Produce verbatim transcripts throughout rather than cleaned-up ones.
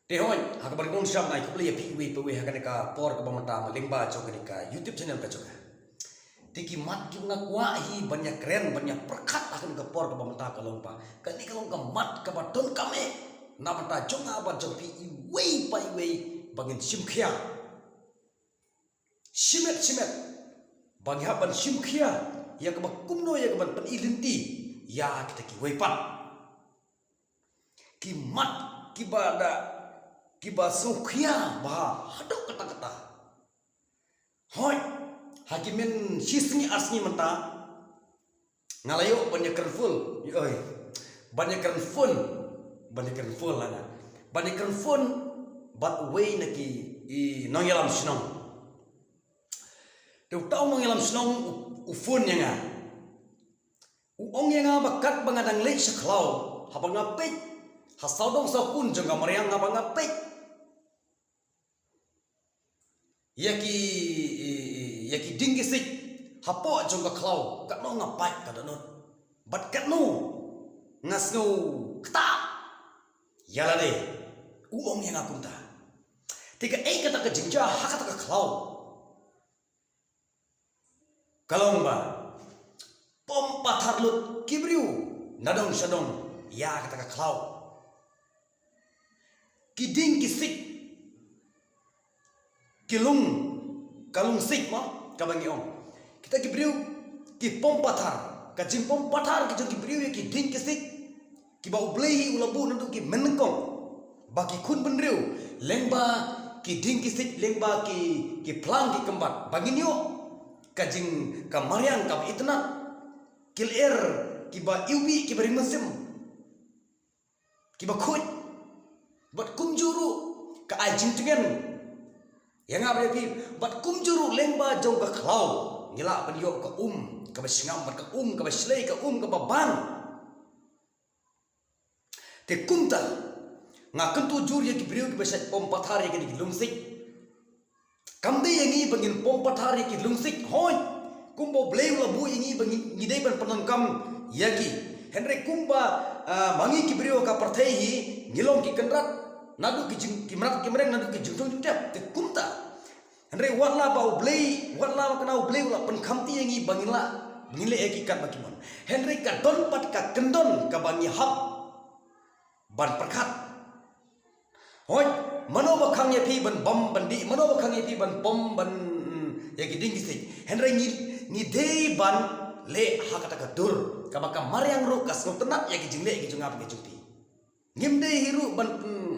Te hoi, ha kaba nyngkong shuwa nga ai khublei ïa phi iwei pa iwei ha kane ka por kaba mynta lyngba jong kane ka YouTube channel ka jong nga. Te ki mat kiba nga kwah hi ban ïa kren, ban ïa pyrkhat ha kane ka por kaba mynta ka long ba kane ka long ka mat kaba donkam eh na bynta jong nga bad jong phi iwei pa iwei ba ngin shim khia shimet shimet, ba ngi hap ban shim khia ïa kaba kumno ïa kaban pyni lynti ïa kita kiwei pat ki mat kiba da, kiba sngewkhia bha haduh katta katta. Hoi, ha ki mynta shi sngi ar sngi mynta nga la ïoh ban ïa kren phone, oi, ban ïa kren phone, ban ïa kren phone la nga, ban ïa kren phone bad uwei na ki, i, nongïalam shnong. Te uta u nongïalam shnong u, u phone ïa nga. U ong ïa nga ba katba nga dang leit sha khlaw, haba nga peit ha sawdong sawkun jong ka mariang, haba nga peit ïa ki, ïa ki dieng ki siej hapoh jong ka khlaw, katno nga pait ka dohnud bad katno nga sngew ktah ïa lade. U ong ïa nga kumta. Te kaei kata ka jingjia ha kata ka khlaw? Ka long ba pom pathar lut ki briew na dong sha dong ïa kata ka khlaw. Ki dieng ki siej, ki lung, ka lung siej mo, kaba ngi ong. Kita ki briew ki pom pathar, ka jingpom pathar ki jong ki briew ïa ki dieng ki siej kiba U Blei hi u la buh naduh ki mynnyngkong ba ki khun bynriew lyngba ki dieng ki siej, lyngba ki, ki phlang ki kymbat, ba ngin ïoh ka jing, ka mariang kaba itynnad, ki lyer kiba iwbih, kiba ring mynsiem, kiba khuid. Bad kumjuh ruh ka ai jingtngen ïa nga bad ïa phi. Bad kumjuh ruh lyngba jong ka khlaw ngi lah ban ïoh ka um kaba shngam, bad ka um kaba shlei, ka um kaba ban. Te kumta nga kyntu jur ïa ki briew kiba shait pom pathar ïa kine ki lung siej. Kam dei ïa ngi ba ngin pom pathar ïa ki lung siej, hooid, kumba U Blei u la buh ïa ngi ba ngi, ngi dei ban pyndonkam ïa ki. Hynrei kumba, ah, ma ngi ki briew ka pyrthei hi, ngi long ki kynrad naduh ki jing, ki mrad ki mreng, naduh ki jingthung jingtep. Te kumta, hynrei wat la ba U Blei, wat la ba kane U Blei u la pynkhamti ïa ngi ba ngin lah, ba ngin leh ïa ki katba ki mon. Hynrei ka don pat ka kyndon kaba ngi hap ban pyrkhat. Hooid, mano ba khang ïa phi ban bam ban dih, mano ba khang ïa phi ban pom ban, mm, ïa ki dieng ki siej? Hynrei ngi, ngi dei ban leh ha kata ka dur kaba ka mariang ruh ka sngewtynnad ïa ki jingleh ki jong nga bad ki jong phi. Ngim dei hi ruh ban, mm,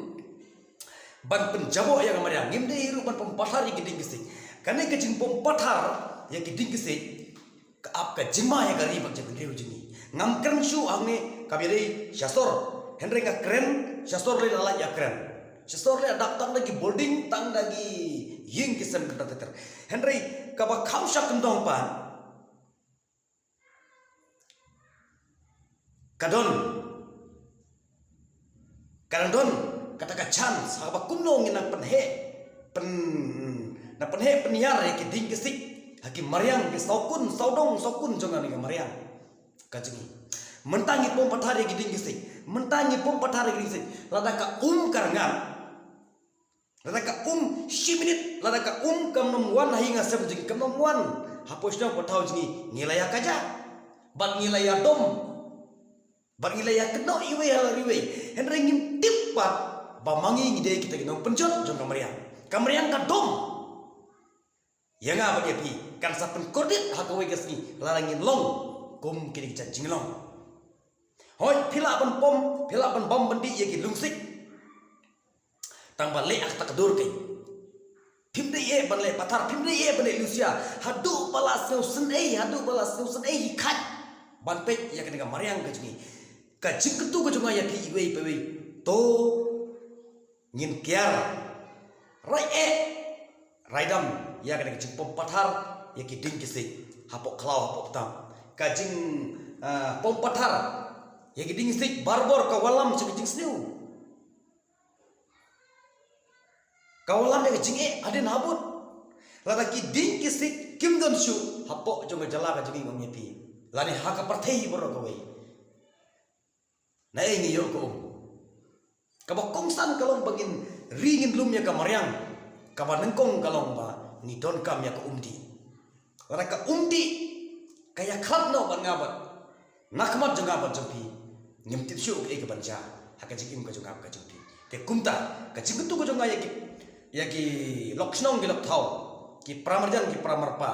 ban pynjaboh ïa ka mariang, ngim dei hi ruh ban pom pathar ïa ki dieng ki siej. Kane ka jingpom pathar ïa ki dieng ki siej ka ap ka jingma ïa ka ri bad ka jaitbynriew jong ngi. Ngam kren shuh hangne kaba ïadei sha sor. Hynrei nga kren sha sor lei, la lait ïa kren sha sor lei, dap tang da ki building, tang da ki ïing ki sem kata ter ter. Hynrei kaba kham sha kyndong pat, ka don, ka dang don kata ka chance ha kaba kumno ngin nang pynheh, pyn, nang pynheh pynïar ïa ki dieng ki siej ha ki mariang, ki sawkun sawdong sawkun jong kane ka mariang ka jong ngi. Mynta ngi pom pathar ïa ki dieng ki siej, mynta ngi pom pathar ïa ki dieng ki siej, lada ka um ka rngan, lada ka um shi minit, lada ka um kam nym wan ha ïing ha sem jong ngi, kam nym wan hapoh shnong hapoh thaw jong ngi, ngi la ïa kaja bad ngi la ïa dom bad ngi la ïa kynnoh iwei ha la iwei. Hynrei ngim tip pat ba ma ngi ngi dei kita ki nongpynjot jong ka mariang. Ka mariang ka dom ïa nga bad ïa phi, kan sa pynkordit ha kawei ka sngi lada ngin long kum kine ki jait jinglong. Hooid, phi lah ban pom, phi lah ban bam ban dih ïa ki lung siej, tang ba leh ha kata ka dur keiñ. Phim dei eh ban leh pathar, phim dei eh ban leh lusia haduh ba la sngewsynei, haduh ba la sngewsynei hi khat ban peit ïa kane ka mariang ka jong ngi. Ka jingkyntu ka jong nga ïa phi iwei pa iwei, to ngin kiar rai eh rai dam ïa kane ka jingpom pathar ïa ki dieng ki siej hapoh khlaw hapoh ptam. Ka jing, ah, pom pathar ïa ki dieng ki siej barabor ka wallam sha ka jingsniew, ka wallam ïa ka jingeh hadien habud. Lada ki dieng ki siej kim don shuh hapoh jong ka jylla ka jong ngi, ngam ïa phi, lane ha ka pyrthei baroh kawei, naei ngi ïoh ka um? Kaba kongsan ka long ba ngin ri ngin lum ïa ka mariang. Kaba nyngkong ka long ba ngi donkam ïa ka umdih. Lada ka umdih ka ïakhlad noh bad nga bad na khmat jong nga bad jong phi, ngim tip shuh kaei kaban jia ha ka jingim ka jong nga bad ka jong phi. Te kumta ka jingkyntu ka jong nga ïa ki, ïa ki lok shnong ki lok thaw, ki para marjan ki para marpa,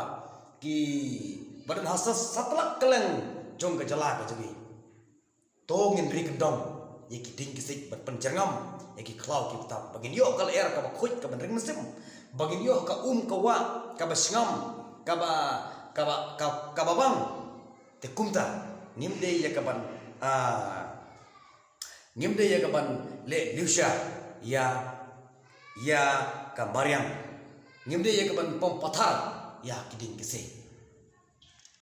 kiba don ha sa satlak kylleng jong ka jylla ka jong ngi. To ngin ri kyndong ïa ki dieng ki siej bad pynjyrngam ïa ki khlaw ki btam ba ngin ïoh ka lyer kaba khuid kaba ring mynsiem, ba ngin ïoh ka um ka wah kaba sngam, kaba, kaba, ka- kaba bang. Te kumta ngim dei ïa kaban, ah, ngim dei ïa kaban leh liusha ïa, ïa ka mariang. Ngim dei ïa kaban pom pathar ïa ki dieng ki siej.